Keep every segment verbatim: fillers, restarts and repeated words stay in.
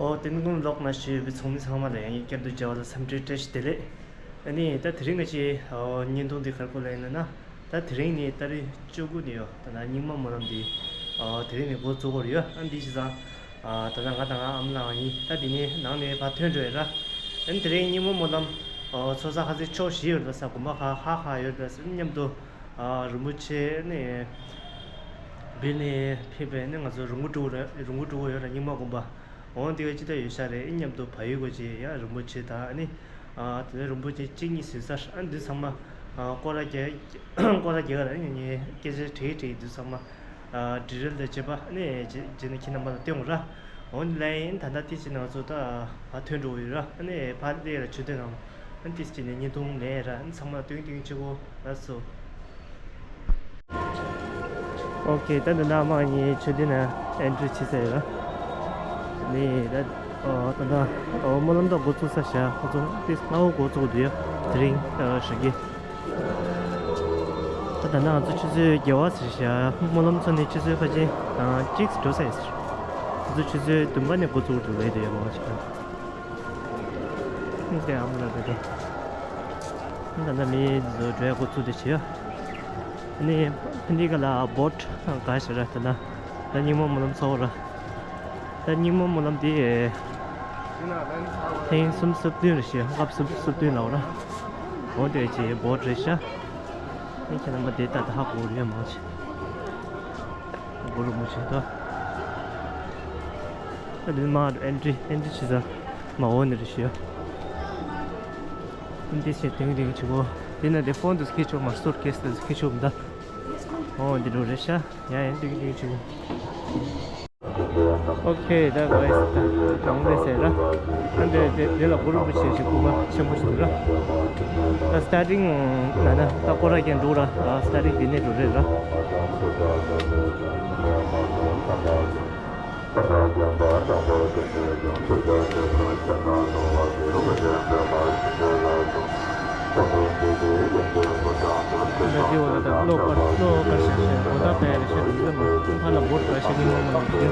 ཨོ་དེ་ནས་ཀུན་ལོག་ན་ཞུས་པའི་ཚོགས་མི་ཚང་མ་ལ་ཡང་བསྐྱར་དུ་མཇལ་བ་ལ་འཚམས་འདྲི་བཀྲ་ཤིས་བདེ་ལེགས། ཨ་ནི་ད་དེ་རིང་ང་ཅི་ཨོ་བརྙན་ཐུང་འདི་ག་རེ་བཀོད་ལ་ཡིན་ན། ད་དེ་རིང་ནི་ཏ་རིག་བཅུ་དགུ་ནས་ཡོད། ད་ན་རྙིང་མ་སྨོན་ལམ་འདི་ཨོ་དེ་རིང་ནས་འགོ་བཙུགས་པ་རེད་ཡོད། ཨ་འདི་བྱས་ཙང་ཨ་ད་ན་ང་དང་ང་ཨ་མ་ལགས་ཡིན། ད་འདི་ནས་ནང་ནས་ཕར་ཐོན་འགྲོ་ཡོད་ར། ཨ་ནི་དེ་རིང་རྙིང་མ་སྨོན་ལམ་ཨོ་ཚོགས་ས་ཁ་སང་ཕྱོགས་བཞི་ཡོད་ལ་ས་དགོན་པ་ཁག་ཁག་ཁག་ཡོད་ལ་ས་མཉམ་དུ་ཨ་རིན་པོ་ཆེ་ནས་བིལ་ནས་ཕེབས་པའི་ནི་ང་ཚོ་རི་མགོ་དཀྲུག་རི་མགོ་དཀྲུག་ཡོད་ར་རྙིང་མ་དགོན་པ། འོང་དེ་ག་ཅི་ལྟར་ཡོད་ཤག་རེད། ཨེ་མཉམ་དུ་བལ་ཡུལ་གོ་ཅི་ཡང་རིན་པོ་ཆེ་དང་ཨ་ནི་ཨ་དེ་ནས་རིན་པོ་ཆེ་གཅིག་གཉིས་ཟིན་ས་ཨ་འདི་ཚང་མ་ཨ་སྐོར་ར་རྒྱག་སྐོར་ར་རྒྱག་ག་ལ་ངས་སྐད་ཆ་དྲིས་དྲིས་འདི་ཚང་མ་ཨ་འབྲི་རལ་དང་བཅས་པ་ཨ་ནི་རྗེས་ནས་ཁྱེད་རྣམ་པ་ལ་སྟོན་དགོས་ར། འོང་ལན་ད་ལྟ་དེ་ཅི་ན་ང་ཚོ་ད་ཕར་ཐོན་འགྲོ་གི་ཡོད་ར། ཨ་ནི་ཕར་སླེབས་ལ་མཆོད་རྟེན་ནང་ཨ་ནི་དེ་ཅི་ནས་བརྙན་ཐུང་ལེན་ར། ཨ་ནི་ཚང་མ་སྟོན་སྟོན་བྱེད་དགོས་ལགས་སོ། ཨོ་ཁེ། ད་འདི་ན་མ་ངའི་མཆོད་རྟེན་ན་ཨེན་ཊི་རི་བྱེད་ས་ཡོད་ར། ནི་ད་ཨོ་ད་ད་ཨོ་སྨོན་ལམ་ད་འགོ་བཙུགས་ས་བཞག་ཁོ་ཚོ་ཏིས་སྔ་བོ་འགོ་བཙུགས་འདུག་ཡ། དེ་རིང་ཨ་ཞོགས་ཀས། ད་ད་ན་ང་ཚོ་ཆུ་ཚོད་བརྒྱད་པ་ཟེར་བཞག་སྨོན་ལམ་ཚོ་ནས་ཆུ་ཚོད་ཕལ་ཆེར་གཅིག་འགྲོ་ས་ཡོད་ཟེར། ཁོ་ཚོ་ཆུ་ཚོད་བདུན་པ་ནས་འགོ་བཙུགས་འདུག་ལས་དེ་ཡོད་མ་ཆེ། ཨ་ནི་དེ་ཨ་མ་ལགས་དེ་འགྲོ། ད་ལྟ་མི་ཚོ་འགྲོ་ཡག་འགོ་ཚུགས་དེ་བྱེད་ཡ། ཨ་ནི་ཕ་འདི་ག་ལ་བོཊ་ག་ཞེ་ར་ད་ལ་ད་རྙིང་མ་སྨོན་ལམ་ཚོགས་ར། ད་རྙིང་མ་སྨོན་ལམ་དེ་ཐེངས་སུམ་སུམ་བདུན་རེ་བྱེད་ཡ། སྐབས་སུམ་སུམ་བདུན་ལ་འོ་ར། འོ་དེ་བྱེད་བོཊ་རེ་ཤ། ཨ་ནི་ཁྱེད་རྣམ་པ་དེ་ད་ད་ཧ་གོ་རེ་མང་ཆེ། གུ་རུ་མུ་ཆེན་ཏོ། ཨ་འདི་མ་ཨེན་ཊི་རི་ཨེན་ཊི་རི་བྱེད་ས་མ་འོ་ནི་རེ་ཞུ། ཨ་འདི་བྱེད་དུང་དུང་ཆུ་བོ། འདི་ན་འདི་ཕོན་དུ་སྐྱེ་ཆོག་མ་སུཊ་ཀེས་དུ་སྐྱེ་ཆོག་མ་ད། འོ་འདི་འགྲོ་རེ་ཤ། ཡ་ཡན་དུང་དུང་ཆུ་བོ། ཨོ་ཁེ། ད་ག་ཡིས་ད་ནང་མེད་ཟེར་ར། ཨ་འདི་འདི་འདི་ལ་གུ་རུ་རིན་པོ་ཆེ་ཞིག་སྐུ་པར་ཆེན་པོ་ཞིག་འདུག་ར། ད་སི་ཊར་ཊིང་ན་ན་ད་སྐོར་ར་རྒྱན་འདུག་ར། ད་སི་ཊར་ཊིང་འདི་ནས་འགྲོ་རེད་ར། ད་འདི་འོ་ད་ད་གློག་དཀར་གློག་དཀར་ཤག་ཤག་འོ་ད་པའི་རེ་ཤག་འདི་ལ་མ་ཁ་ལ་བོར་དཀར་ཤག་གི་མ་མ་འདི།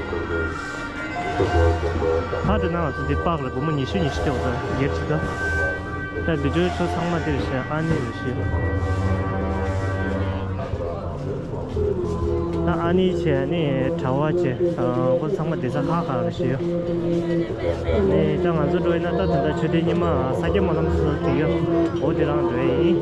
ཧ་འདྲ་ན་ང་ཚོ་འདི་པགས་ལ་སྒོར་མོ་ཉི་ཤུ་ཉི་ཤུ་སྟེ་འོ་ད་སྒེར་གཅིག་ད། ད་བི་ཌིའོ་ཚོ་ཚང་མ་འདིར་བཞག་ཨ་ནི་རེ་ཞིག་ད་ཨ་ནི་བྱས་ནི་གྲྭ་བ་བྱས་ཁོ་ཚང་མ་བསྡད་ས་ཁག་ཁག་རེ་ཞིག་ཡོད། ནི་ད་ང་ཚོ་འགྲོ་ཡིན་ན་ད་ད་ལྟ་ཆོས་སྡེ་རྙིང་མ་ས་སྐྱ་སྨོན་ལམ་སུ་དེ་ཡོད་འོ་དེ་རང་འགྲོ་ཡ་ཡིན།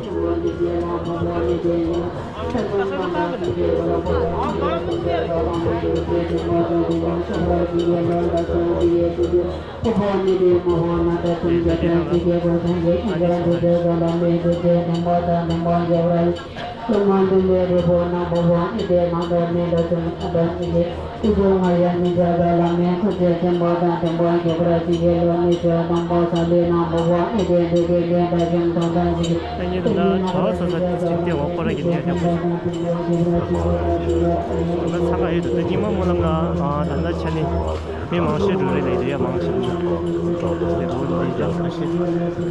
ད་ངས་ད་ལྟ་གྲྭ་བ་ཚོ་ཚོ་ཅིག་བལྟས་འོ་ཁོ་ར་གི་གནས་ཡག་པོ་ཞིག་ད་ལྟ་ས་ཁ་ཡོད་དུ་ད་རྙིང་མ་སྨོན་ལམ་ལ་ད་ལྟ་ཆ་ནས། མི་མང་ཤོས་འགྲོ་རེད་ལས་རེད་ཡ་མང་ཤོས་འགྲོ་རེད། ལས་འགོ་འདི་ཡང་ཁ་ཤས་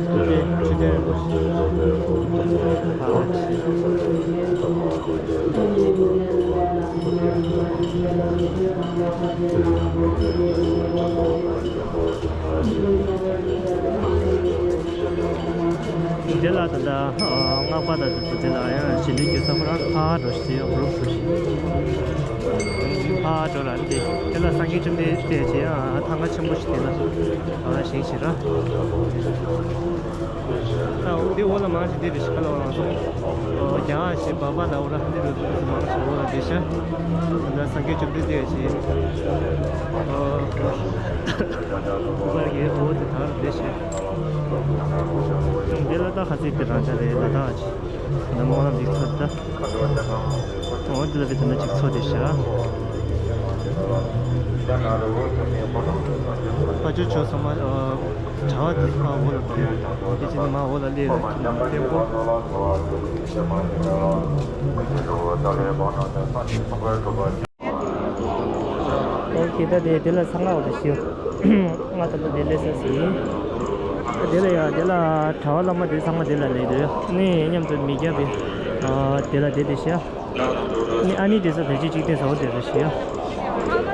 སྟོད་པའི་ཆུ་ཚན་རིན་པོ་ཆེ་ཕ་ཆེ། འདི་ལ་ད་ལྟ་སྔགས་པ་དང་དེ་ཚོ་དེ་ལ་ཡང་ཞི་ལི་རྒྱལ་ས་ཁོ་རང་ཕ་འགྲོ་ཞེས་གུ་རུབ་ཞུ་ཞིང་། ཕ་འགྲོ་ར་འདི་དེ་ལ་སངས་རྒྱས་བཅོམ་ལྡན་འདས་ཀྱི་ཡང་ཐང་ག་ཆེན་པོ་ཞིག་དེ་ལ་བཞེངས་ཤིག་ར། ད་འདི་འོག་ལ་མང་ཞིག་འདི་རེ་ཞིག་ག་ལ་བ་ང་ཚོ་རྒྱ་གར་ཞིག་བ་བ་ལ་འོ་ར་འདི་རུ་མང་ཞིག་འོག་ལ་བསྡད་ཤག་ད་སངས་རྒྱས་བཅོམ་ལྡན་འདས་ཀྱི་སྐུ་པར་གྱི་འོག་དེ་དར་བསྡད་ཤག་འདི་ལ་ད་ཁ་ཚིག་དེ་རང་ཆ་རེད་ལ་ད་ཅི་ད་མོ་ལ་འདི་ཚོ་ད། འོ་འདི་ལ་བི་དེ་ན་གཅིག་ཚོ་དེ་བཞག་ཕ་ཆོས་ཆོས་ཚང་མ་གྲྭ་བ་དེ་ཕ་འོ་ལ་དང་དེ་ཅི་ནི་མ་འོ་ལ་སླེབས་ར་ཁྱི་ནང་བསྟན་པོ། ཨོ་ཁེ་ད་དེ་དེ་ལ་ཚང་མ་འོ་དེ་ཞིག་ང་ད་ལྟ་དེ་ལས་ས་ཟིན། དེ་ལ་ཡ་དེ་ལ་གྲྭ་བ་བླ་མ་དེ་ཚང་མ་དེ་ལ་ལས་དོ་ནི་མཉམ་དུ་མི་རྒྱབ་པའི་དེ་ལ་དེ་དེ་ཞིག་ནི་ཨ་ནི་དེ་ཚོ་བེད་སྤྱོད་གཅིག་བསྟན་ཟེར་བ་དེ་རེད་ཞེས།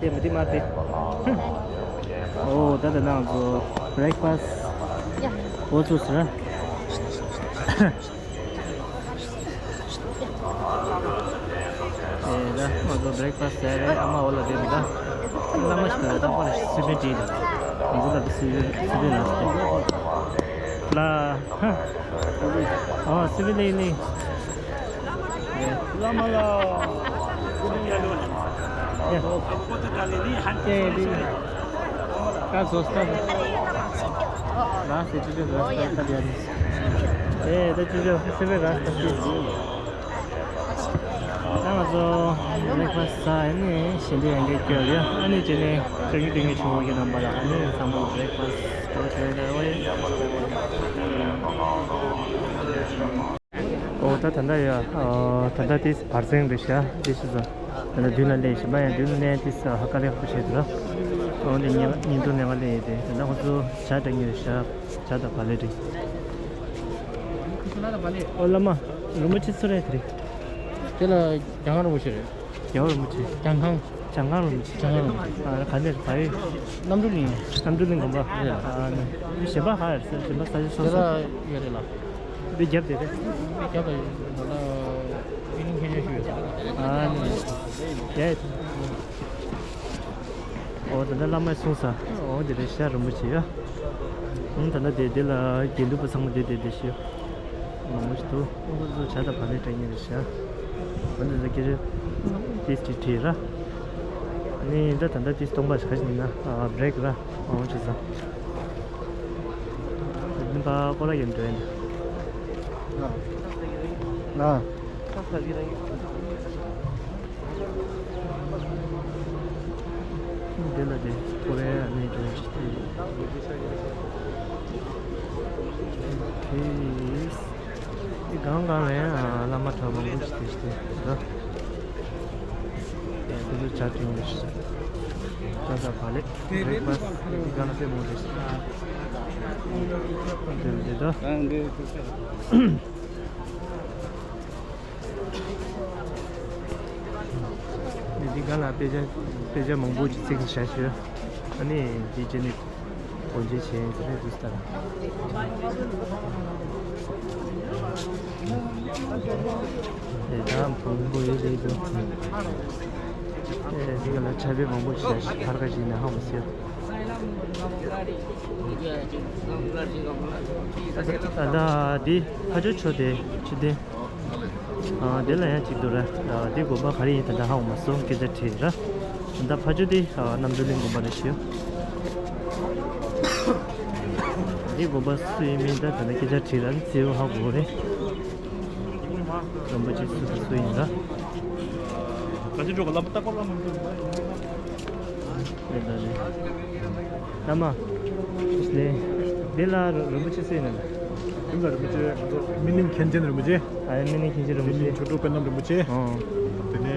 དེ་མི་དེ་མ་དེ། ཨོ་ད་ད་ནང་ཚོ་བྷི་རེག་ཕ་སི་ཡ། འོ་ཚོ་ཟེར། ཨེ་ད་ང་ཚོ་བྷི་རེག་ཕ་སི་ཟེར་རེད། ཨ་མ་འོ་ལ་དེ་རེད་ད། བླ་མ་ཞིག་ལ་ད་པར་སི་པན་དྲིས། ང་ཚོ་ལ་དེ་སི་པན་སི་པན་ལ་ལ། ཨོ་སི་པན་ལེ་ལེ། བླ་མ་ལ། ཨེ་ད་ཅི་ཅི་ར་སྟ་ཡ་ནི། ཨེ་ད་ཅི་ཅི་སི་པན་ར་སྟ་ཅི། ད་ང་ཚོ་བྷི་རེག་ཕ་སི་ཟ་ཡ་ནི་ཞལ་འདྲི་ཡང་སྐད་སྐྱོར་ཡོད། ཨ་ནི་རྗེས་ནས་སྤྲང་ཡིག་སྤྲང་ཡིག་ཆུང་བོ་གི་རྣམ་པ་ལ་ཨ་ནི་ཚང་མ་བྷི་རེག་ཕ་སི་གོ་ཆོད་ལ་ཝེ། ཨོ་ད་ད་ལྟ་ཡ། ཨོ་ད་ལྟ་དེ་བར་གསེང་རེད་ཤག་དེ་ཤི་ཙང་ད་ལྟ་མདུན་ལ་སླེབས་ཤག་མ་ཡ་མདུན་ལ་སླེབས་དེ་ཧ་ཀ་ལས་ཁ་པོ་བྱས་འདུག་ལ། ཨོ་འདི་ཉིན་ཉིན་དུ་ནས་ང་སླེབས་ཡོད་དེ། ད་ལྟ་ཁོ་ཚོ་ཇ་འདྲ་ཉོས་ཤག་ཇ་དང་བག་ལེབ་འདྲ། ཨོ་བླ་མ། རིན་པོ་ཆེ་ཚུར་རེད་དེ་རེད། དེ་ལ་རྒྱ་གར་རིན་པོ་ཆེ་རེད། རྒྱལ་བ་རིན་པོ་ཆེ། གྱང་ཁང་། གྱང་ཁང་རིན་པོ་ཆེ། གྱང་ཁང་རིན་པོ་ཆེ། ཨ་ག་ནས་རེད། ག་ཡོད། རྣམ་གྲོལ་གླིང་། རྣམ་གྲོལ་གླིང་དགོན་པ། རེད་ལ། ཨ་ནི་གཞན་པ་ག་རེ་རེད་ཟེར། གཞན་པ་ས་ཆ་སོ་སོ། དེ་ལ་ཡོད་རེད་ལ། འདི་རྒྱབ་དེ་རེད། རྒྱབ་ལ་ཡོད་ལ། ཨི་ལིང་ཁྱེད་ཉོ་ཞུ་ཡོད་ས་རེད། ཨ་ནི་རྒྱ་ཡོད། ཨོ་ད་ལྟ་བླ་མས་གསུངས་ས། ཨོ་དེ་རེད་ཤག་རིན་པོ་ཆེ་ཡ། ཨང་ད་ལྟ་དེ་དེ་ལ་དགེ་འདུན་པ་ཚང་མ་དེ་དེ་དེ་ཤི། མང་པོ་ཞིག་འདུག་ཁོང་ཚོ་ཇ་དང་བག་ལེབ་སྤྲད་མཁན་རེད་ཤག་ཨ་འདི་ཚོ་སྐད་ཆ་ཏིས་ཏི་དྲིས་ར། ཨ་ནི་འདི་ད་ལྟ་ཏིས་སྟོང་པ་ཞིག་ག་ཞིག་ཡིན་ན་བྷི་རེག་ར། མང་པོ་ཞིག་ཟ། འདི་པ་ཀོ་ལ་ཡན་འགྲོ་ཡིན། ལ། འདི་ལ་དེ་ཀོ་རེ་ཡ་ནས་འགྲོ་ཅི་དེ། ཨོ་ཁེ། དེ་སྒང་སྒང་ལ་ཡང་བླ་མ་གྲྭ་མང་པོ་ཞིག་དེ་ཞིག་དེ་འདུག་དེ་ཚོ་ཇ་འཐུང་ནས་ཤི། ཇ་ཟ་བག་ལེབ། བྷི་རེག་ཕ་སི་དེ་སྒང་ལ་དཔེ་མང་རེད། དེ་འདི་འདུག་འདི་འདི་སྒང་ལ་དཔེ་ཆ་དཔེ་ཆ་མང་པོ་ཅིག་བརྩིགས་ནས་བཞག་ཤོད། ཨ་ནི་འདི་བྱས་ནས་སྒོ་འབྱེད་བྱས་ཡིན་ཟེར་ནས་འདུག་ལྟར། དེ་ད་མང་པོ་ཡོད་རེད་འདུག་ཨེ་འདི་ག་ལ་ཆ་བེ་མང་པོ་ཞིག་བཞག་ཤོད། ཕར་ཁ་ཞིག་ནས་ཧ་མ་སེ། ད་ད་འདི་ཕ་ཇོ་ཆོས་སྡེ་ཆོས་སྡེ། ཨ་དེ་ལ་ཡང་གཅིག་འདུག་ར། ཨ་དེ་དགོན་པ་ག་རེ་ཡིན་ད་ལྟ་ཧ་གོ་མ་སོང་། སྐད་ཆ་དྲིས་ར། ད་ལྟ་ཕ་ཇོ་དེ་ཨ་རྣམ་གྲོལ་གླིང་དགོན་པ་རེད་ཤག་དེ་དགོན་པ་སུ་ཡིན་མིན་ད་ད་ལྟ་སྐད་ཆ་དྲིས་ར། ནི་གཙོ་བོ་ཧ་གོ་རེད། རིན་པོ་ཆེ་སུ་དང་སུ་ཡིན་ར། ག་ཅི་འགྲོ་ག་ལམ་ལྟ་སྐོར་ལ་མི་འགྲོ། རེད་ད་རེད། བླ་མ། ལེ། འདི་ལ་རིན་པོ་ཆེ་སུ་ཡིན་ན། འདི་ལ་རིན་པོ་ཆེ་ང་ཚོ་མི་ནིང་མཁན་ཆེན་རིན་པོ་ཆེ། ཨ་ཡ་མི་ནིང་མཁན་ཆེན་རིན་པོ་མི་ཆེ། ནིང་ཆོས་དྲུག་དཔོན་ནམ་རིན་པོ་ཆེ། ཨོ། དེ་ནས་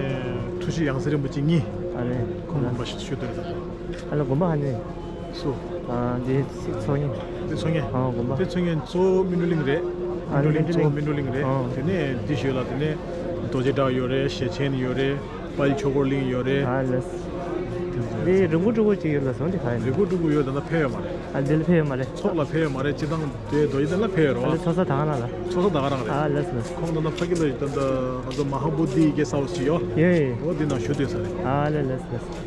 འཁྲུལ་ཞིག་ཡང་སྲིད་རིན་པོ་ཆེ་གཉིས། ཨ་ནི་ཁོང་རྣམ་པ་ཞིག་ཞུ་དོན་དང་། ཨ་ལ་དགོན་པ་ཧ་ནི། སུ། ཨ་འདི་སི་ཚོགས་གཉིས། དེ་ཚོགས་གཉིས། ཨ་དགོན་པ། དེ་ཚོགས་གཉིས་གཙོ་བོ་སྨིན་གྲོལ་གླིང་རེད། ཨ་སྨིན་གྲོལ་གླིང་གཙོ་བོ་སྨིན་གྲོལ་གླིང་རེད། ཨ། དེ་ནས་འདི་ཞོལ་ལ་དེ་ནས་རྡོ་རྗེ་བྲག་ཡོད་རེད། ཞེ་ཆེན་ཡོད་རེད། དཔལ་ཆོས་འཁོར་གླིང་ཡོད་རེད། ཨ་ལས། འདི་རི་མགོ་ཕྲུ་གུ་ཅིག་ཡོད་ལ་སོང་དེ་ག་ཡིན། རི་མགོ་ཕྲུ་གུ་ཡོད་ད་ལྟ་ཕེབས་ཡོད་མ་རེད། ཨ་འདི་ལ་ཕེབས་ཡོད་མ་རེད། ཚོགས་ལ་ཕེབས་ཡོད་མ་རེད། སྤྱི་བཏང་དེ་རྡོ་རྗེ་གདན་ལ་ཕེབས་ཡོད་རེད་བ། ཨ་ལས་ཚོགས་ས་ད་ག་ན་ལ། ཚོགས་ས་ད་ག་རང་རེད། ཨ་ལས་ལས། ཁོང་ད་ལྟ་ཕ་གི་ལ་ད་ལྟ་ང་ཚོ་མ་ཧཱ་བོ་དྷི་གེ་སི་ཧའུ་སི་ཡོད། ཡོད་ཡོད། འོ་འདི་ནང་བཞུགས་བསྡད་ས་རེད། ཨ་ལས་ལས་ལས།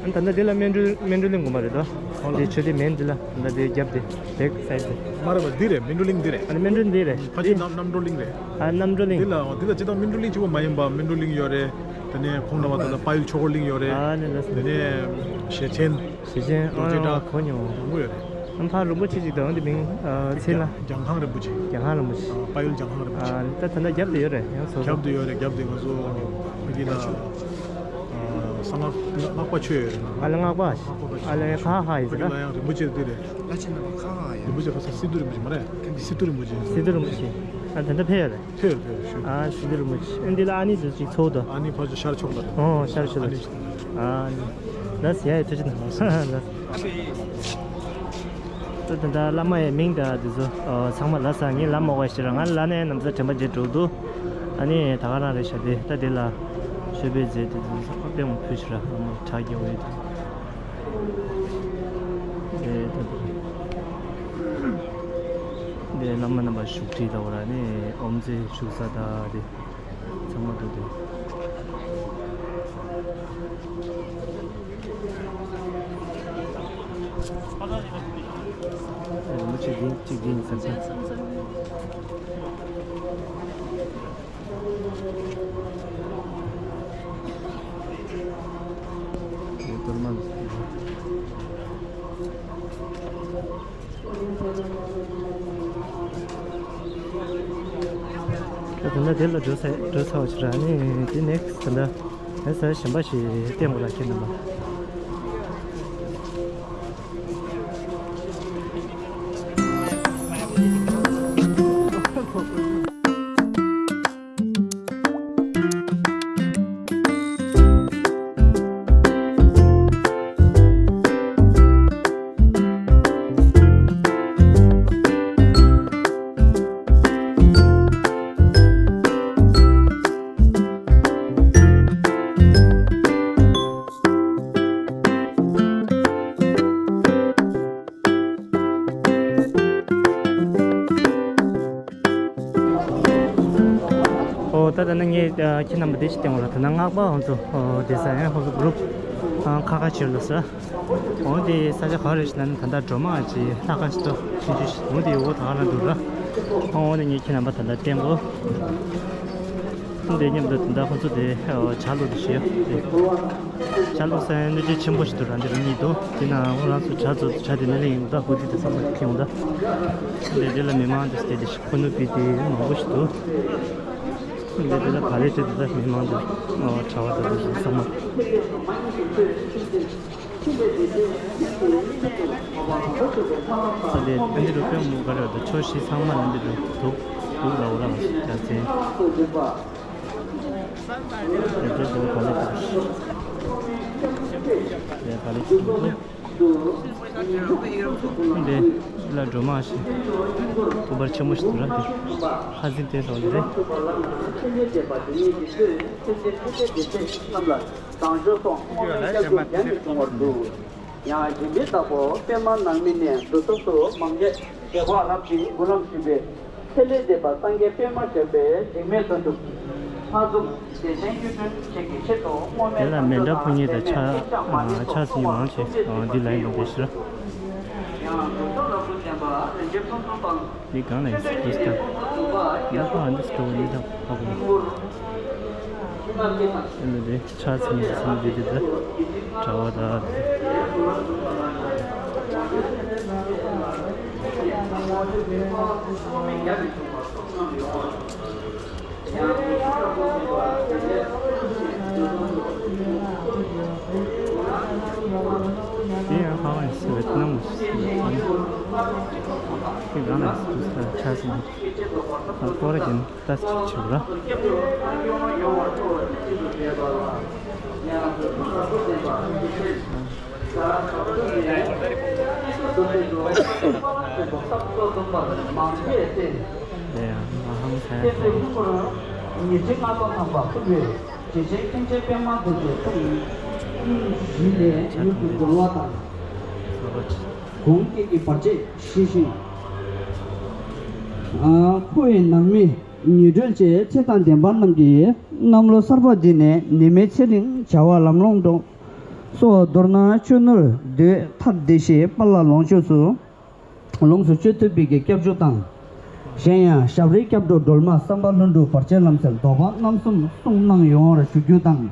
ཨ་ད་ལྟ་འདི་ལ་སྨིན་གྲོལ་སྨིན་གྲོལ་གླིང་དགོན་པ་རེད་དོ། ཧོ་ལ། འདི་ཆོས་སྡེ་མེད་འདི་ལ་ད་ལྟ་འདི་རྒྱབ་འདི་བེག་སའིཌ་འདི། མ་རེད་པ་འདི་རེད། སྨིན་གྲོལ་གླིང་འདི་རེད། ཨ་ནི་སྨིན་གྲོལ་འདི་རེད། ཕ་ཆེ་རྣམ་རྣམ་གྲོལ་གླིང་རེད། ཨ་རྣམ་གྲོལ་གླིང་། འདི་ལ་འདི་ལ་སྤྱི་བཏང་སྨིན་གྲོལ་གླིང་གཅིག་པོ་མ་ཡིན་པ་སྨིན་གྲོལ་གླིང་ཡོད་རེད། དེ་ནས་ཁོང་རྣམ་པ་ད་ལྟ་དཔལ་ཆོས་འཁོར་གླིང་ཡོད་རེད། ཨ་ནི་ལ། དེ་ནས་ཞེ་ཆེན། ཞེ་ཆེན། རྡོ་རྗེ་ཨ་བྲག་གོ་མྱོང་། མང་པོ་ཡོད་རེད། ཨ་ཕ་རིན་པོ་ཆེ་ཅིག་དང་འདི་མིང་ཨ་ཚེ་ན། རྒྱང་ཁང་རིན་པོ་ཆེ། རྒྱང་ཁང་རིན་པོ་ཆེ། ཨ་དཔལ་ཡུལ་རྒྱང་ཁང་རིན་པོ་ཆེ། ཨ་ད་ད་ལྟ་རྒྱབ་དེ་ཡོད་རེད། ཡང་སོ་སོ། རྒྱབ་དེ་ཡོད་རེད། རྒྱབ་དེ་ང་ཚོ་ཕ་གི་ལ་ཨ་གསང་སྔགས་སྔགས་པ་ཆོས་ཡོད་རེད། ཨ་ལ་སྔགས་པ། སྔགས་པ་ཆོས། ཨ་ལ་ཁ་ཧ་ཡིན་ཟེར་ན། ཕ་གི་ལ་ཡང་རིན་པོ་ཆེ་འདི་རེད། བླ་ཆེན་རྣམ་པ་ཁ་ཧ་ཡིན། རིན་པོ་ཆེ་ཁ་ས་སི་ཏུ་རིན་པོ་ཆེ་མ་རེད། སི་ཏུ་རིན་པོ་ཆེ། སི་ཏུ་རིན་པོ་ཆེ། ཨ་ད་ལྟ་ཕེབས་ཡོད་རེད། ཕེབས་ཕེབས་ཞུ། ཨ་སི་ཏུ་རིན་པོ་ཆེ། ཨ་འདི་ལ་ཨ་ནི་འདི་ཅིག་ཚོགས་དང་། ཨ་ནི་ཕར་ཚུར་ཤར་ཕྱོགས་ལ། ཨོ་ཤར་ཕྱོགས་ལ། ཨ་ནི། ཨ་ནི། ལགས་སོ་ཡ་ཡི་ཐུགས་རྗེ་གནང་། ལགས་སོ། ད་ད་ལྟ་བླ་མ་ཡི་མིང་དང་འདི་ཚོ་ཨོ་ཚང་མ་ལབ་ས། ངས་ལབ་མ་དགོས་ཤེས་ར། ང་ལ་ནས་ནམ་ས་དྲན་པ་བརྗེད་འགྲོ་འདུག་ཨ་ནི་ད་ག་རང་རེད་ཤག་དེ་ད་དེ་ལ་མཆོད་པའི་རྫས་དེ་ཚོ་ཚང་མ་པད་མ་ཕུལ་ཤག་ར། བླ་མ་ཁྲག་རྒྱལ་བའི་དེ་དེ་ད་དེ་དེ་བླ་མ་རྣམ་པ་བཞུགས་ཁྲི་ལ་འོ་ར་ནི་ཨོམ་རྩེ་བཞུགས་ས་ད་དེ། ཚང་མ་འདུག་སྟེ། རིན་པོ་ཆེ་འདི་གཅིག་འདི་ཡིན་ཟེར་ཚེ། གཏོར་མ་འདི། ད་ལྟ་དེ་ལ་འགྲོ་ཚར་འགྲོ་ཚར་བ་ཞིག་ར་ནི་དེ་ནེག་སི་ཊི་ད་ལྟ་ནེག་སི་ཊི་གཞན་པ་ཞིག་བསྟན་དགོས་ལ་ཁྱེད་རྣམ་པ། ཨོ་ད་ད་ནི་ངས་ཨ་ཁྱེད་རྣམ་པ་བདེ་ཞིག་བསྟན་པ་ར། ད་ནི་སྔགས་པ་ཧོན་ཚོ་ཨོ་བདེ་ས་ཡང་ཧོན་ཚོ་གུ་རུབ་ཨ་ཁ་ཁ་ཕྱིར་ལོ་ས། ཨོ་དེ་ས་ཆ་ག་རེ་ཞིག་ན་ནི་ད་ལྟ་སྒྲོལ་མ་ཅི་ལྷ་ཁང་ཞིག་ཏུ་ཕྱིན་ཆུ་ཞིག་འོ་དེ་འོ་ད་ག་རང་འདུག་ར། ཨོ་དེ་ངས་ཁྱེད་རྣམ་པ་ད་ལྟ་བསྟན་གོ། དེ་མཉམ་དུ་ད་ལྟ་ཁོང་ཚོ་དེ་ཨོ་ཇ་ལོ་དེ་ཞེས་དེ། ཇ་ལོ་ས་ཡང་སྣོད་བཅུད་ཆེན་པོ་ཞིག་ཏུ་རང་འདི་རང་ཉིད་དུ་དེ་ན་ཁོ་རང་ཚོ་ཇ་ཚོ་ཇ་དེ་ནས་ལེན་ཡོང་ད་ཧུ་དི་དེ་ཚང་མ་ཁེངས་ཡོང་ད། དེ་དེ་ལ་མི་མང་དེ་དེ་དེ་ཤི་ཁོ་ནུ་པི་དེ་མང་པོ་ཞིག་འདུག་དེ་དེ་ལ་ག་ལེ་དེ་དེ་ལ་མི་མང་དེ་ཨོ་གྲྭ་བ་དེ་དེ་ཚང་མ། ས་དེ་ཨ་འདི་རུ་དཔེ་མོ་ག་རེ་བ་དེ་ཆོ་ཤི་ཚང་མ་ཨ་འདི་རུ་འདུག་འདུག་ལ་འོ་རང་ཇ་ཚན། དེ་ཚོ་ག་ལེ་དེ་དེ་ག་ལེ་དེ་དེ། འདི་ལ་སྒྲོལ་མ་ཞིག་ཐུགས་ཕར་ཆེན་མོ་ཞིག་འདུག་ར། དེ་ཁ་ཟིན་ཏེ་སོགས་རེད། ཡང་སྦྱིན་པའི་བདག་པོ་པདྨ་ནང་མི་ནས་བདུད་ཚོགས་སུ་མང་རྒྱལ་རྒྱལ་པོ་ཨ་རབ་ཀྱིས་མགུར་ལམ་ཞུས་པའི། ཚེ་ལས་འདས་པ་སངས་རྒྱས་པད་མ་བཞད་པའི་འཇིགས་མེད་བརྟན་གྲུབ། ལྷ་གཟུགས་བདེ་ཆེན་སྐྱིད་སྒྲོན་ཁྱེད་ཀྱི་ཆེད་དུ་དངོས་གནས་དེ་ལ་མེ་འདྲ་ཕུ་ཉིད་དང་ཕྱག་ཕྱག་སྲིད་མང་ཆེ་འདི་ལ་ཡིན་པའི་ཕྱིར། ཡང་རྒྱུ་ཚོགས་རབ་ཏུ་ལྡན་པ་རིན་ཆེན་ཕུན་སུམ་ཚོགས། འདི་གང་ལ་ཡིན་ཟེར་དུས་ལྟར། ཡང་ཁོ་ཨ་འདི་སི་ཏོ་ནི་དང་ཧ་གོ། ཨ་ནི་འདི་ཕྱག་འཚལ་ནས་སེམས་བསྡུས་ཏེ་གྲྭ་བ་དག་དེ་ཡང་ཧ་ལམ་ཡིན་སྲིད་པའི་ནང་དེ་གང་ལ་ཡིན་སྲིད་དུས་ལ་ཆ་ཟིན་ཨ་ཀོ་ར་ཀྱིན་ཏ་སི་ཆིག་ཆིག་ར། ཉེར་གཅིག་ལྔ་པ་ཁང་པ་ཕུར་བུའི་རྗེ་ཆེན་མཁན་ཆེན་པད་མ་རྡོ་རྗེ་ཐུགས་ཉིད་བཞི་ལས་མྱུར་དུ་རྒོལ་བ་དང་། གུང་སྐྱེས་ཀྱི་བར་ཆད་ཞི་ཞིང་། ཨ། ཁོ་བོའི་ནང་མི་ཉེ་གྲོལ་བཅས་ཚེ་དང་ལྡན་པ་རྣམས་ཀྱིས་གནམ་ལོ་གསར་པ་འདི་ནས་ནད་མེད་ཚེ་རིང་བྱ་བ་ལམ་ལྷོང་འགྲོ། སོགས། མདོར་ན་ཆོས་ནོར་འདོད་ཐར་བདེ་གཤེགས་དཔལ་ལ་ལོངས་སྤྱོད་སུ། ལོངས་སུ་སྤྱོད་ཐུབ་པའི་གི་སྐྱབས་འཇུག་དང་། གཞན་ཡང་ཞབས་རིམ་སྐྱབས་འགྲོ་སྒྲོལ་མ་བསམ་པ་ལྷུན་གྲུབ་བར་ཆད་ལམ་སེལ་བཟློག་པ་རྣམ་གསུམ་གསུངས་གནང་ཡོང་བར་ཞུ་རྒྱུ་དང་།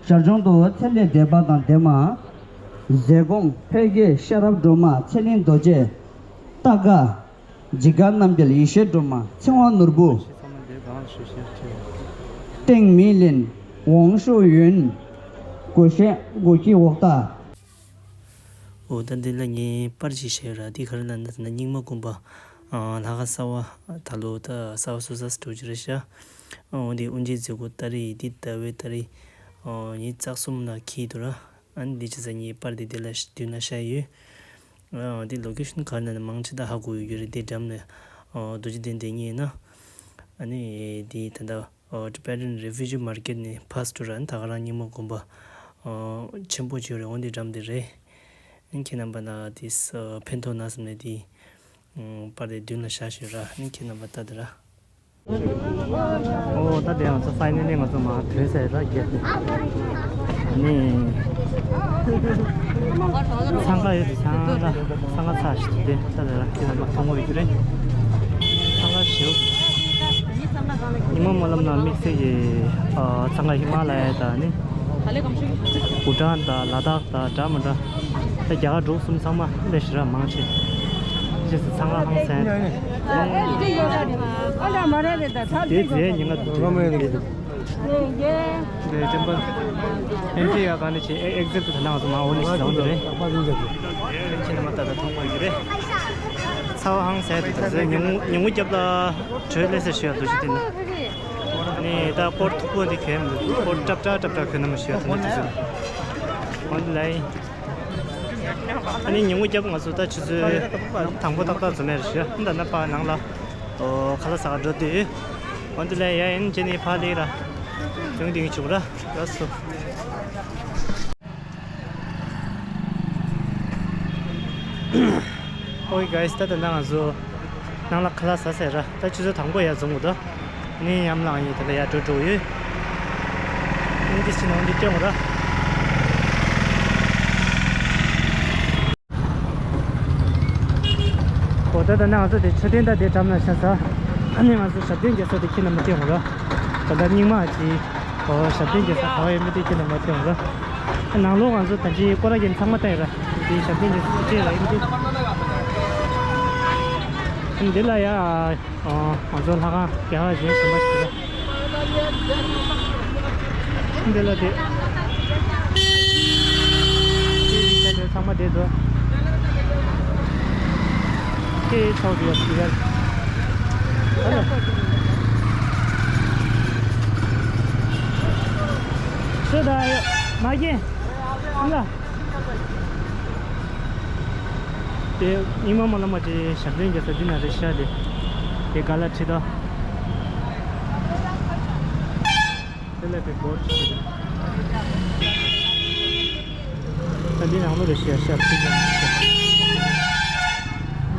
ཞར་བྱུང་དུ་ཚེ་ལས་འདས་པ་དང་ལྡན་མ། ཟས་སྐོང་ཕལ་སྐད་ཤེས་རབ་སྒྲོལ་མ་ཚེ་གླིང་རྡོ་རྗེ། སྟག་དགའ། འཇིགས་དཀར་རྣམ་རྒྱལ་ཡེ་ཤེས་སྒྲོལ་མ་ཚེ་དབང་ནོར་བུ། སྟེང་མི་ལེན་ཝང་ཤོ་ཡོན། སྒོ་ཤེ་སྒོ་ཁྱི་འོག་རྟ། འོ་ད་འདི་ལ་ངས་པར་ཅིག་བཞག་ཡོད་ར། འདི་ག་རེ་ལབ་ན་ད་ནི་རྙིང་མ་དགོན་པ། ཨ། ལྷ་ཁང་གསར་པ། ད་ལོ་ད་གསར་པ་སོ་སོ་འགྲོ་རྒྱུ་རེད་ཤག་འོ་འདི་དབུ་འབྱེད་མཛད་སྒོ་ཏ་རིག་འདི་ཟླ་བའི་ཏ་རིག་ཨོ། ཉི་ཤུ་རྩ་གསུམ་ལ་འཁེལ་འདུག་ར། ཨ་ནི་འདི་བྱས་ཙང་ངས་པར་འདི་འདི་ལ་མདུན་ལ་བཞག་ཡོད། ཨ། འདི་ལོ་ཀེ་ཤོན་ག་རེ་ན་མང་ཆེ་ད་ཧ་གོ་ཡོད་རྒྱུ་རེད། འདི་འགྲམ་ནས་ཨོ་རྡོ་རྗེ་གདན་དེ་ཉིད་ཡིན་ན། ཨ་ནི་འདི་ད་ལྟ་ཨོ་Tibetan Refugee Market ནས་ཕར་ཚུར་ར། ཨ་ནི་ད་ག་རང་རྙིང་མ་དགོན་པ་ཨོ་ཆེན་པོ་ཅིག་རེད། འོ་འདི་འགྲམ་དེ་རེད། ཨ་ནི་ཁྱེད་རྣམ་པ་ལ་དེ་ཕན་ཐོགས་ན་བསམ་ནས་དེ་པར་དེ་མདུན་ལ་བཞག་ཞུས་ར། ཨ་ནི་ཁྱེད་རྣམ་པ་ལྟ་དེ་ར། ཨོ་ད་དེ་ང་ཚོ་ཕའི་ནལ་ལི་ང་ཚོ་མར་ཐོན་ཚར་ར། གེ་ཊི་ནས། ཨ་ནི་འཚང་ཁ་ཡོད་དེ། འཚང་ཁ་འཚང་ཁ་ཚ་ཞིག་དེ་ད་དེ་ར་ཁྱེད་རྣམ་པ་མཐོང་གི་ཡོད་རྒྱུ་རེད། འཚང་ཁ་ཞེ་པོ། ཉི་མ་སྨོན་ལམ་ནང་དམིགས་བསལ་གྱི་ཨ་འཚང་ཁ་ཧི་མ་ལ་ཡ་དང་ནི། བྷུ་ཊན་དང་ལ་དྭགས་དང་འདྲ་མི་འདྲ། ད་རྒྱ་གར་འབྲུག་གསུམ་ཚང་མ་སླེབས་ཤག་ར། མང་ཆེ་ཅེས་སུ་འཚང་ཁ་ཧང་སང་། དེ་རྫས་ཉིན་ག་འདུག་དེ་ཅན་པ་ཨེན་ཊི་ཡ་ག་ནས་ཆེ་ཨེག་ཟིཊ་དུ་ད་ནང་སོ་མ་འོ་ནི་ཞིག་ལངས་འདུག་རེད། ཁྱེད་རྣམ་པ་ད་ལྟ་མཐོང་གི་རེད། ཚ་བ་ཧང་སང་འདུག་ད་ཟེར་ཉིན་གུང་ཉིན་གུང་རྒྱབ་ལ་དྲོད་ལས་སེ་ཞུ་ཡ་འདུག་ཅི་དེ་ན། ནི་ད་སྐོར་མཐུག་པོ་འདི་གས་མི་འདུག་སྐོར་ཀྲབ་ཀྲབ་ཀྲབ་ཀྲབ་གོན་ན་མ་ཞུ་ཡ་ད་ནི་དེ་ཚོ་འོན་ལའི། ཨ་ནི་ཉིན་གུང་རྒྱབ་ང་ཚོ་ད་ཆུ་ཚོད་དང་པོ་ཏག་ཏག་ཙམ་མེད་རེད་ཞུ་ཡ། ད་ནི་པ་ནང་ལ་ཨོ་ཁ་ལག་ཟ་ག་འགྲོ་དུས། འོན་ཏེ་ལའི་ཡ་ཡིན་ཅེ་ནི་ཕ་ལི་ར་དུང་དིང་བྱུང་ར་ཡོད་སོ། ཨོའི་གྷའི་སི། ད་ད་ནང་ང་ཚོ་ནང་ལ་ཁ་ལག་ཟ་ཟེར་ར། ད་ཆུ་ཚོད་དང་པོ་ཡར་འཛོམས་དགོས་ད། ནི་ཡམ་ལང་ཡོད་ད་ལ་ཡར་འགྲོ་འགྲོ་ཡོད། ཨིན་ཇི་ཞིག་ནང་འདི་སྟོན་དགོས་ར། ཨོ་ད་ད་ནང་ང་ཚོ་དེ་མཆོད་རྟེན་ད་དེ་འགྲམ་ལ་ཤ་ཟ། ཨ་ནི་ང་ཚོ་ཞབས་བརྟན་རྒྱལ་ས་དེ་ཁྱེད་རྣམས་སྟོན་དགོས་ར། ད་ད་རྙིང་མ་ཅིག་ཨོ་ཞབས་བརྟན་རྒྱལ་ས་ག་བ་ཡིན་མིན་དེ་ཁྱེད་རྣམས་སྟོན་དགོས་ར། ནང་ལོགས་ང་ཚོ་ད་ཅི་སྐོར་ར་གྱི་ཚང་མ་བལྟས་ར། དེ་ཞབས་བརྟན་གྱི་སྲིད་ཇུས་ར་ཡིན་དེ། འདི་ལ་ཡ་ང་ཚོ་ལྷ་ཁང་རྒྱ་གར་གཞན་གཞན་པ་ཞིག་ར། འདི་ལ་དེ། དེ་ཚང་མ་བསྡད་འདུག་ཁྱེད་ཚོགས་འདུ་ཡ་ཞིག་ར། ཨ་ལ། སུ་ད་མ་རྒན། ཨ་ལ། དེ་རྙིང་མ་སྨོན་ལམ་མ་ཅེ་ཞབས་བརྟན་རྒྱལ་ས་འདི་ན་རེད་ཤག་དེ། དེ་ག་ལ་ཁྲིད་དོ། དེ་ལ་དེ་སྒོར་ཁྲིད་དོ། ད་འདི་ནང་ལོ་རེད་ཤག་ཤག་ཁྲིད་དོ།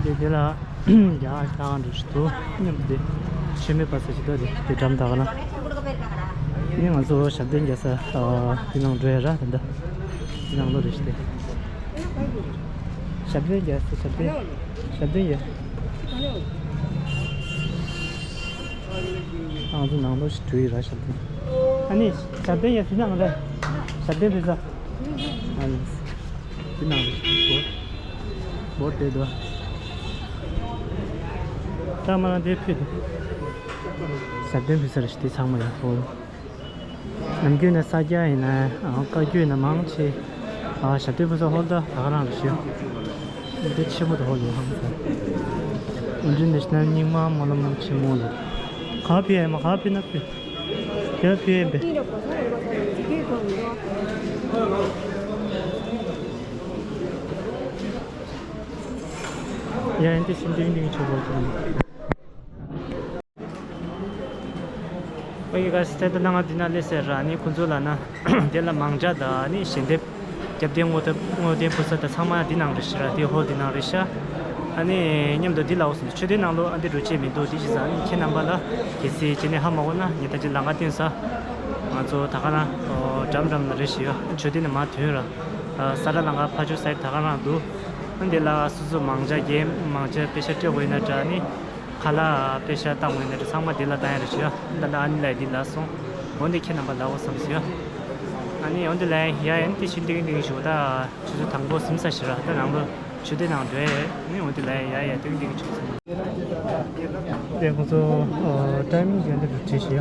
དེ་དེ་ལ་རྒྱ་གར་ལྷ་ཁང་འདྲ་ཞིག་འདུག་སྙམ་སྟེ། ཆོས་མེད་པ་ས་ཞིག་འདུག་དེ་དེ་འགྲམ་ད་ག་ན། དེ་ནི་ང་ཚོ་ཞབས་བརྟན་རྒྱལ་ས་དེ་ནང་འགྲོ་ཡ་ར་དེ་འདྲ། དེ་ནང་ལོ་རེད་ཤག་དེ། ཞབས་བརྟན་རྒྱལ་ས། ཞབས་བརྟན། ཞབས་བརྟན་རྒྱལ། ང་ཚོ་ནང་ལོགས་ཤིག་འགྲོ་ཡི་ར། ཞབས་བརྟན། ཨ་ནི་ཞབས་བརྟན་རྒྱལ་ས་ནང་རེད། ཞབས་བརྟན་ཕུལ་ས། ཨ་ནི་དེ་ནང་རེད། སྒོར་སྒོར་དེ་འདུག་ད་མ་རང་དེ་ཕུལ་འདུག་ཞབས་བརྟན་ཕུལ་ས་རེད་ཤག་དེ་ཚང་མ་ཡོད། ནམ་རྒྱུན་ནས་ས་སྐྱ་ཡིན་ན་ཨང་བཀའ་བརྒྱུད་ཡིན་ན་མང་ཆེ་ཨ་ཞབས་བརྟན་ཕུལ་ས་ཧོལ་ད་ད་ག་རང་རེད་ཤག་འདི་ཆེན་མོ་དུ་ཧོལ་ཡོད་ཧང་ས། ཨིན་ཊར་ནེ་ཤ་ནལ་རྙིང་མ་སྨོན་ལམ་ཆེན་མོ་ལ། ག་ཕི་ཨེ་མ་ག་ཕི་ན་ཕི། ག་ཕི་ཨེ་བེ། ཡ་ཡན་ཏེ་ཤིན་ཏིང་ཏིང་ཆུ་བོ་དང་། ཨོ་ཡེ་ག་སི་ཏེ་ད་ནང་ང་འདི་ན་ལས་ཟེར་ར་ནི་ཁོང་ཚོ་ལ་ན་དེ་ལ་མང་ཇ་དང་ནི་ཞལ་འདེབས་རྒྱབ་རྟེན་སྔོ་ཐབ་སྔོ་ལྡན་ཕུར་ས་དང་ཚང་མ་འདི་ནང་རེད་ཤི་ར། དེ་ཧོལ་འདི་ནང་རེད་ཤ། ཨ་ནི་མཉམ་དུ་འདི་ལ་འོ་སོང་། མཆོད་རྟེན་ནང་ལོ་ཨ་འདི་འགྲོ་ཆེད་མི་འདུག་འདི་ཞིག་ཟ་ནི་ཁྱེད་རྣམ་པ་ལ་གལ་སྲིད་ཁྱེད་ནི་ཧ་མ་གོ་ན་ངས་ད་ཅི་ལ་ང་བསྟན་ས་ང་ཚོ་ད་ག་རང་འགྲམ་འགྲམ་ལ་རེད་ཤི་ཡོད། མཆོད་རྟེན་ནི་མ་ཐོན་ར། ས་ར་ལ་ང་ཕ་ཆུ་སའི་ད་ག་རང་འདུག་ཨ་འདི་ལ་སོ་སོ་མང་ཇ་རྒྱན་མང་ཇ་པེ་ཤ་སྤྲད་དགོས་ཡིན་ན་འདྲ་ནི། ཁ་ལག་པེ་ཤ་བཏང་བའི་ནི་ཚང་མ་དེ་ལ་བཏང་ཡ་རེད་ཤི། ད་ལྟ་ཨ་ནི་ལ་འདི་ལ་སོང་། འོན་ཏེ་ཁྱེད་རྣམ་པ་ལ་འོ་བསམ་ཟིན། ཨ་ནི་འོན་ཏེ་ལ་ཡ་ཡན་ཏི་ཤིན་ཏིང་ཏིང་ཞུ་ད་ཆུ་ཚོད་དང་པོ་ཟིན་ས་ཤི་ར། ད་ནང་ལོ་ཆུ་དེ་ནང་འགྲོ་ཡ་ནི་འོན་ཏེ་ལ་ཡ་ཡ་ཏིང་ཏིང་ཆུ་ཚོད། དེ་ཁོང་ཚོ་ཊའི་མིང་ཡོད་འདི་རུ་བྲིས་ཤི་ཡ།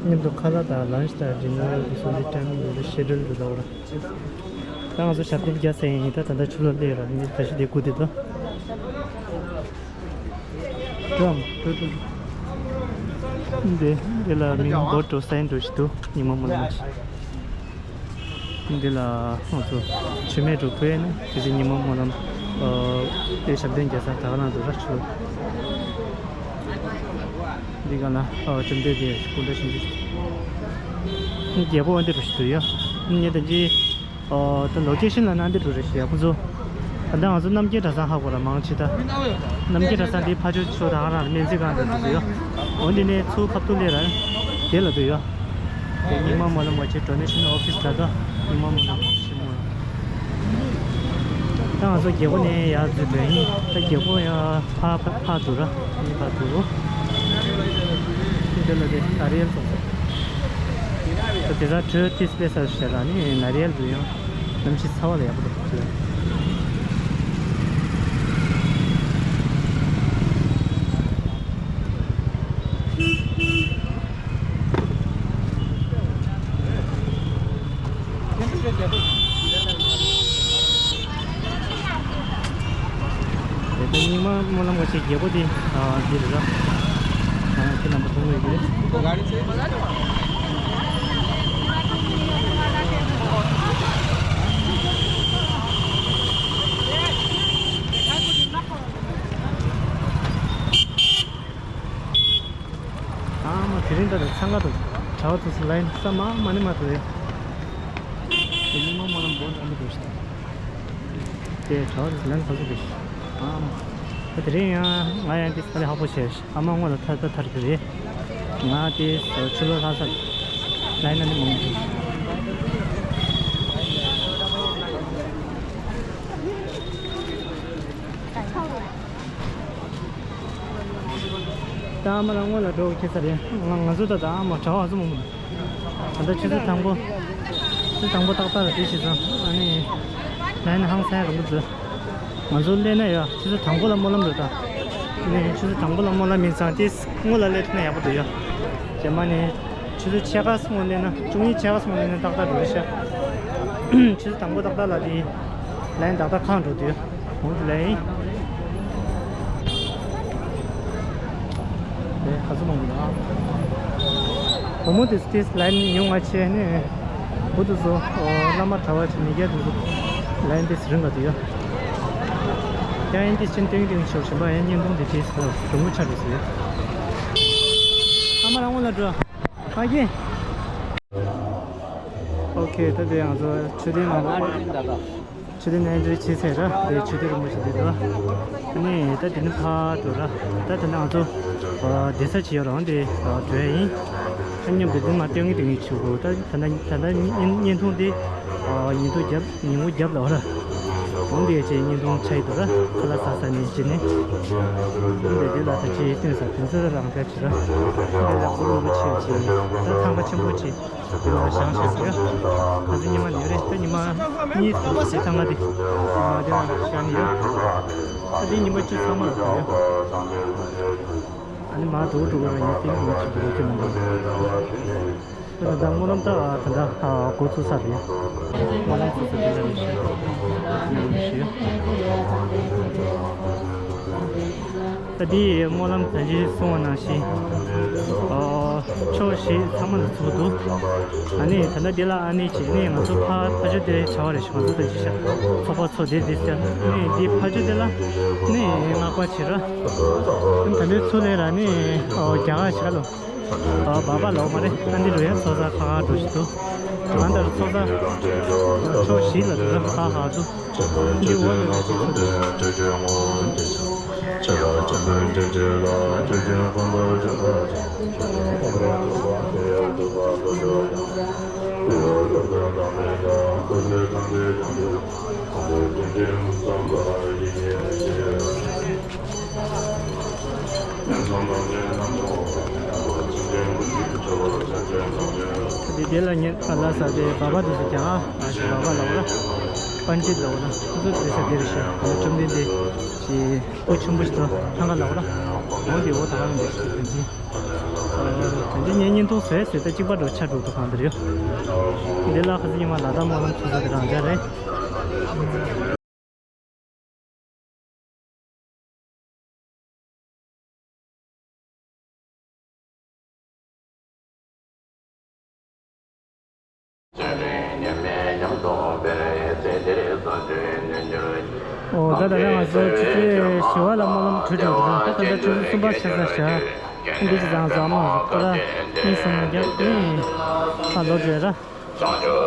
མཉམ་དུ་ཁ་ལག་དང་ལན་ཆི་དང་ཌི་ནར་དེ་ཚོ་འདི་ཊའི་མིང་ཡོད་ཤེ་ཌུལ་དུ་ལོག་ར། ད་ང་ཚོ་ཞབས་བརྟན་རྒྱག་ས་ཡིན། ད་ད་ལྟ་ཆུ་ལོག་སླེབས་ར་ནི་ད་ཤི་དེ་སྒུག་དེ་དོ། ཀྲམ་ཀྲུ་ཀྲུ། འདི་འདི་ལ་མིང་བོ་ཏྲོ་སའིན་འགྲོ་ཞིག་འདུག་ཉི་མ་སྨོན་ལམ་ཞིག་འདི་ལ་ང་ཚོ་མཆོད་མེ་འགྲོ་ཕུལ་ཡས་ནི་དེ་བཞིན་ཉི་མ་སྨོན་ལམ་དེ་ཞབས་བརྟན་རྒྱག་ས་ད་ག་ནང་འདུག་ར་ཆུ། འདི་ག་ལ་བཅོམ་ལྡན་འདས་སྐུ་འདྲ་ཞིག་འདུག་ནི་རྒྱལ་པོ་འདི་འགྲོ་ཞིག་འདུག་ཡ། ངས་ད་ཅི། ཨོ། ད་ལོ་ཀེ་ཤན་ལ་ནང་འདི་འགྲོ་རེད་ཤི་ཡ་ཁོང་ཚོ། ད་ལྟ་ང་ཚོ་རྣམ་རྒྱལ་གྲྭ་ཚང་ཧ་གོ་ར་མང་ཆེ་ད། རྣམ་རྒྱལ་གྲྭ་ཚང་འདི་ཕ་ཆོས་ཆོས་ད་ག་རང་སྨན་རྩིས་ཁང་འགྲོ་འདུག་ཡོ། འོ་འདི་ནས་ཚུར་ཁ་ཐུག་ལས་ར། དེ་ལ་འདུག་ཡོ། དེ་རྙིང་མ་སྨོན་ལམ་བ་ཆེ་ཌོ་ནེ་ཤན་ཨོ་ཕི་སི་ལ་ད་རྙིང་མ་སྨོན་ལམ་ཆེན་མོ་ར། ད་ང་ཚོ་རྒྱལ་སྒོ་ནས་ཡར་འཛུལ་འགྲོ་ཡིན། ད་རྒྱལ་སྒོ་ཡང་ཕར་ཕར་ཕར་འདུག་ར། ཨ་ནི་ཕར་འདུག་འདི་ལ་དེ་ནཱ་རི་ཡལ་སོང་ས། ད་དེ་ཚ་དྲོད་ཏིས་པེ་ས་ཞེས་ལ་ནི་ནཱ་རི་ཡལ་འདུག་ཡང་། གནམ་གཤིས་ཚ་བ་ལ་ཡག་པོ་འདུག་དེ་རྙིང་མ་སྨོན་ལམ་ག་ཆེ་རྒྱལ་པོ་དེ་དེ་རེད་ལ། ཁྱེད་རྣམ་པ་མཐོང་གི་རེད། ཨ་མ་དེ་རིང་ད་ལྟ་འཚང་ཁ་འདུག་གྲྭ་བ་ཚོ་ཚོ་ལ་ཡིན་ས་མ་མ་ནི་མ་ཐུབ་ཡ། དེ་རྙིང་མ་སྨོན་ལམ་འབོར་འདྲ་མི་འདུག་ཤི། དེ་གྲྭ་བ་ཚོ་ལན་ཁ་ཚོ་འདུག་ཤི། ཨ་མ། ད་དེ་རིང་ཡང་ང་ཡང་དེ་ས་ནས་ཧ་པོ་བྱས་ཤི། ཨ་མ་སྔོན་ལ་ཐར་ད་ཐར་གི་རེད། ང་དེ་ཆུ་ལོག་ལྷ་ས་ལ་ཡིན་ན་ནི་མང་མི་འདུག་ཤི། ད་ཨ་མ་རང་ངོ་ལ་འགྲོ་ཁེ་ས་རེད། ང་ང་ཚོ་ད་ད་ཨ་མ་གྲྭ་བ་ཚོ་མང་མོ། ད་ལྟ་ཆུ་ཚོད་དང་པོ། ཆུ་ཚོད་དང་པོ་ཏག་ཏག་ལ་དེ་བྱེད་ཙང་ཨ་ནི། ལན་ཧང་སང་རང་གི་འཛུལ། ང་ཚོ་སླེབས་ན་ཡ་ཆུ་ཚོད་དང་པོ་ལ་སྨོན་ལམ་རེད་ད། ཨ་ནི་ཆུ་ཚོད་དང་པོ་ལ་སྨོན་ལམ་ཡིན་ཙང་དེ་སྔོན་ལ་སླེབས་ཐུབ་ན་ཡག་པོ་འདུག་ཡ། རྗེས་མ་ནི། ཆུ་ཚོད་ཕྱེད་ཀ་སྔོན་སླེབས་ན་བཅུ་གཉིས་ཕྱེད་ཀ་སྔོན་སླེབས་ན་ཏག་ཏག་འགྲོ་རེད་ཤག་ཆུ་ཚོད་དང་པོ་ཏག་ཏག་ལ་དེ། ལན་ཏག་ཏག་ཁང་འགྲོ་དུས། འོང་དུ་ལན། དེ་ག་ཚོད་མང་པོ་འདུག་ཨ། བུ་མོ་དེ་ཚོ་དེ་ལན་ཉུང་ང་ཆེ་ནས། བུ་དེ་ཚོ་བླ་མ་གྲྭ་བ་ཆེ་མི་སྐྱ་དེ་ཚོ་ལན་དེ་ཚོ་རིང་ག་དུ་ཡོད། ཡང་ཡིན་དེ་ཕྱིན་ཏིང་ཏིང་ཤོར་བཞིན་པ་ཡང་བརྙན་ཐུང་དེ་དེ་ཚོ་རིང་པོ་ཆགས་འགྲོ་ཟེར་ཡོད། ཨ་མ་རང་ངོ་ལ་འགྲོ། ཨ་ཀྱེ། ཨོ་ཁེ། ད་དེ་ང་ཚོ་མཆོད་རྟེན་ནང་། མཆོད་རྟེན་ནང་འདྲེ་བྱེད་ཚེ་ར། དེ་མཆོད་རྟེན་རིན་པོ་ཆེ་དེ་འདུག་ཨ་ནི་ད་དེ་ནི་ཕར་འགྲོ་ར། ད་དེ་ནི་ང་ཚོ་བསྡད་ས་ཅིག་ཡོད་ར། འོང་དེ་འགྲོ་ཡ་ཡིན། ཨ་མཉམ་དུ་དེ་མ་སྟོན་གི་དེ་ངས་ཆུ་གོ་ད་ད་ད་ད་བརྙན་ཐུང་དེ་ཉིན་ཐུང་རྒྱབ་ཉིན་གུང་རྒྱབ་ལ་འོ་ར། འོང་དེ་ཡ་ཅེ་བརྙན་ཐུང་ཆ་ཡི་འདུག་ར། ཁ་ལག་ཟ་ས་ནས་ཅི་ནས། འོང་དེ་དེ་ལ་ད་ཅི་སྟོན་ས་དོན་ས་རང་འདྲ་ཅི་ར། འདི་ལ་ཁོ་རིན་པོ་ཆེ་ཅི་ད་ཐང་པ་ཆེན་པོ་ཅི། དེ་ལ་བཞེངས་བཞེངས་ཡོད། ཁ་སང་ཉི་མ་ནས་རེད། ད་ཉི་མ་གཉིས་དང་པོ་ཞིག་ཐང་ང་དེ་ཉི་མ་དེ་ལ་བཞེངས་ཡོད། ད་དེ་ཉི་མ་བཅུ་ཚང་མ་ལ་ཐུག་ཡོད། ཨ་ནི་མ་འགྲོ་འགྲོ་གི་ར་ཡིན་ཏིང་ཏིང་ཅིག་འགྲོ་གི་མི་འདུག་ད་ད་སྨོན་ལམ་ད་ད་ད་འགོ་ཚུགས་ས་རེད། སྨོན་ལམ་ཚུགས་ས་དེ་ལ་རེད་ཤག་ཞུ། ད་འདི་སྨོན་ལམ་ད་ཅི་གསུངས་པ་ནང་བཞིན། ཨོ། ཕྱོགས་བཞི་ཚང་མ་ལ་ཚུགས་འདུག་ཨ་ནི་ད་ལྟ་འདི་ལ་ཨ་ནི་བྱས་ནས་ང་ཚོ་ཕ་ཕ་ཇོ་དེ་བྱ་བ་རེད་ཤག་ང་ཚོ་ད་ཅི་ཤག་ཚོགས་པ་ཚོ་དེ་དེ་ཟེར་ནི་འདི་ཕ་ཇོ་དེ་ལ་ནི་སྔགས་པ་བྱེད་ར། ད་ལྟའི་ཚུལ་ལས་ར་ནི་ཨོ་རྒྱ་གར་ཞིག་ལ། ཨ་བ་བ་ལོག་མ་རེད། ཨ་འདི་རུ་ཡང་ཚོགས་ས་ཁག་ཁག་འགྲོ་བཞིན་འདུག་གང་ལྟར་ཚོགས་ས་ཕྱོགས་བཞི་ལ་འགྲོ་ས་ཁག་ཁག་འདུག་འདི་འོག་ལ་འགྲོ་བཞིན་འདུག་དེ་དེ་ལ་ཉེ་ལ་ས་དེ་བ་བ་དེ་ཚོ་ཀྱང་ཨ་ཞེས་བ་བ་ལབ་ལ། པན་ཅི་ལབ་ལ། ཁོ་ཚོ་དེ་ས་དེ་རེད་ཤག་ཁོ་ཚོ་བཅོམ་ལྡན་འདས་ཀྱི་སྐུ་ཆེན་པོ་ཞིག་ཏུ་ཐང་ག་ལབ་ལ། འོ་དེ་འོ་ད་ག་རང་འདུག་ཟེར་དེ་འཛིན། དེ་འཛིན་ཉེ་བརྙན་ཐུང་བཟོས་ཟེར་ད་གཅིག་པ་འགྲོ་ཆ་འགྲོ་འགྲོ་གང་དེ་རེད། འདི་ལ་ཁ་སང་ཉི་མ་ལ་དྭགས་སྨོན་ལམ་ཚུགས་ས་དེ་རང་འཇགས་རེད། ཨོ་ད་ད་ལྟ་ང་ཚོ་ཆུ་ཚོད་བཞི་པ་ལ་སྨོན་ལམ་གྲོལ་འགྲོ་འདུག་ད་ད་ལྟ་ཆུ་ཚོད་གསུམ་པ་ཆགས་ཚར་ཤག་འདི་ཅི་ཙང་ཟ་མ་ཟ་ཁོ་ར་གཉིས་གསུམ་རྒྱབ་ནས་ཁ་ལོ་བྲོས་ར།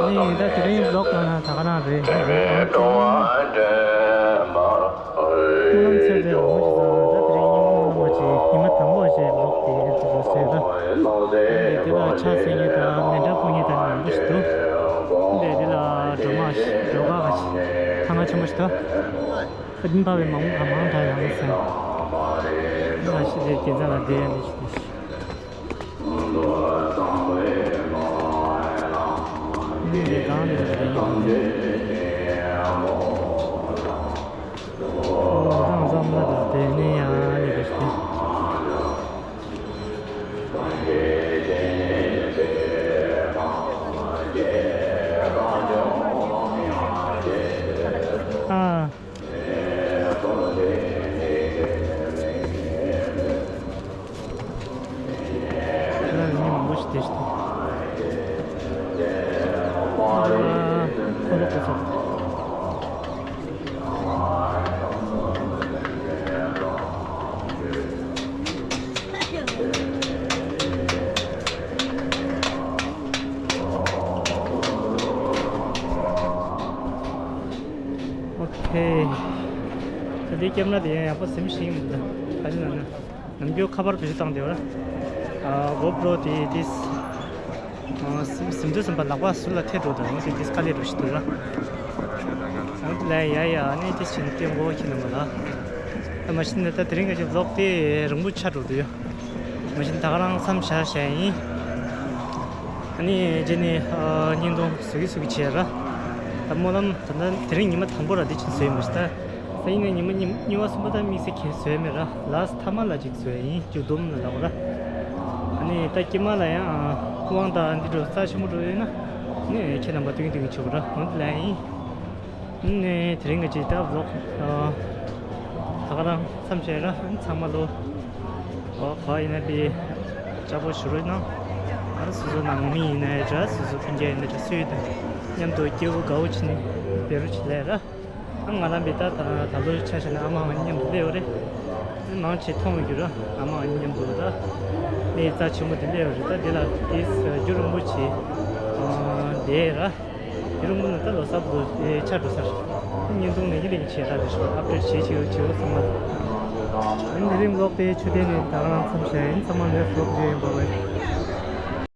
ནི་ད་དེ་རིང་བི་ལོག་གནང་ན་ད་ག་རང་རེད། སྨོན་ལམ་ཚེས་དེ་རིང་ངོ་ཅི་ཟ་ད་དེ་རིང་ཉི་མ་སྨོན་ལམ་བ་ཅིག་ཉི་མ་དང་པོ་ཞེས་ལོག་དེ་ཡིན་དུ་ཟེར་ད། དེ་ལ་ཕྱག་འཚལ་མཁན་དང་མཎྜལ་ཕུལ་མཁན་དང་མང་པོ་ཞིག་འདུག་དེ་དེ་ལ་སྒྲོལ་མ་སྒྲོལ་དཀར་ག་ཞིག་ཐང་ཆེན་པོ་ཞིག་འདུག་ཨ་དིན་པ་བའི་མང་པོ་ག་མང་དྲགས་ཡང་ཟེར། ང་ཞིག་དེ་དགེ་རྩ་ལ་བསྡད་ཡ་ལས་ཞིག་དེ་ཞིག་ཨ། ང་ལ་མི་མང་པོ་ཞིག་བསྡད་ཤག་ཨ། ཁོ་ལོག་གོ་སོང་། ཨོ་ཁེ། ད་ལྟའི་ཀེམ་ར་དེ་ཡང་ཡག་པོ་ཟིན་ཞིག་མི་འདུག་ག་རེ་ལབ་ན། ནམ་རྒྱུན་ཁ་པར་བེད་སྤྱོད་བཏང་བསྡད་ཡོད་ར། ཨ། གོ་པྲོ་དེ་དེ། ཨ། ཟིན་ཟིན་དུས་ཙམ་པ་ལག་པ་ཟུར་ལ་ཐེབས་འགྲོ་དང་ཟེར་དེ་དཀའ་ལས་འགྲོ་ཞིག་འདུག་ར། ཨ་ལས་ཡ་ཡ་ཨ་ནི་དེ་བྱས་ནས་སྟོན་གོ་ཁྱེད་རྣམ་པ་ལ། ད་མ་གཞི་ནས་ད་དེ་རིང་གི་བི་ལོག་དེ་རིང་པོ་ཆགས་འགྲོ་འདུག་ཡོད། མ་གཞི་ད་ག་རང་མཚམས་བཞག་བཞག་ཡིན། ཨ་ནི་རྗེས་ནས་ཨ་བརྙན་ཐུང་བཟོ་གི་བཟོ་གི་བྱས་ར། ད་སྨོན་ལམ་ད་ལྟ་དེ་རིང་ཉི་མ་དང་པོ་ར་དེ་ཕྱིན་བཟོས་མ་ཤི་ད། སང་ཉིན་ནས་ཉི་མ་གཉིས་གཉིས་པ་གསུམ་པ་ད་དམིགས་བསལ་གྱི་བཟོས་མེད་ར། ལཱསི་ཊི་མཐའ་མ་ལ་ཅིག་བཟོས་ཡིན་མཇུག་སྡོམ་ལ་ལབ་ར། ཨ་ནི་ད་དཀྱིལ་མ་ལ་ཡང་ཨ་སྐུ་དབང་དང་འདི་འདྲ་རྩ་ཆེན་པོ་འགྲོ་ཡོད་ན་ནི་ཁྱེད་རྣམ་པ་སྟོན་གྱི་སྟོན་གྱི་བྱེད་དགོས་ར་འོང་དེ་ལ་ཡིན། ནས་དེ་རིང་གི་ཅིག་ད་བི་ལོག་ཨ་ད་ག་རང་མཚམས་བཞག་ར། ཨ་ནི་ཚང་མ་ལོ་ཨོ་ག་ཡིན་ན་དེ་ལྕགས་པོ་ཞུ་རོགས་གནང་། ཨ་ནི་སོ་སོ་ནང་མི་ཡིན་ན་འདྲ་སོ་སོ་སྤུན་ཀྱག་ཡིན་ན་འདྲ་སུ་ཡོད་དམ་མཉམ་དུ་སྐྱིད་པོ་དགའ་བོ་བྱས་ནས་བསྡད་རོགས་བྱེད་ལབ་ར། ཨ་ང་རང་བི་ད་ད་ད་ལོ་ཆ་བཞག་ན་ཨ་མ་ང་མཉམ་དུ་སླེབས་ཡོད་རེད། ཨ་ནི་མང་ཆེ་མཐོང་མི་འགྱུར་ར། ཨ་མ་ང་མཉམ་དུ་ད་གནས་རྩ་ཆེན་པོ་དེ་སླེབས་ཡོད་རེད། ད་དེ་ལ་དེ་རྒྱུན་རིང་པོ་བྱས་བསྡད་ར། དེ་རིང་པོ་ནི་ད་ལོ་གསར་དུ་ཆ་འགྲོ་ཚར། བརྙན་ཐུང་ནས་ཡིན་ལས་ཀྱི་ཆེ་ར་རེ་ཞིག་ཨབ་ཌེཊ་བྱེད་བྱེད་བྱེད་ཚང་མ། ཨ་ནི་དེ་རིང་ལོག་དེ་ཆུ་ཐེན་ནས་ད་ག་རང་མཚམས་བཞག་ཡིན། ཚང་མ་ལོས་ལོག་རྒྱུ་ཡིན་པ་རེད།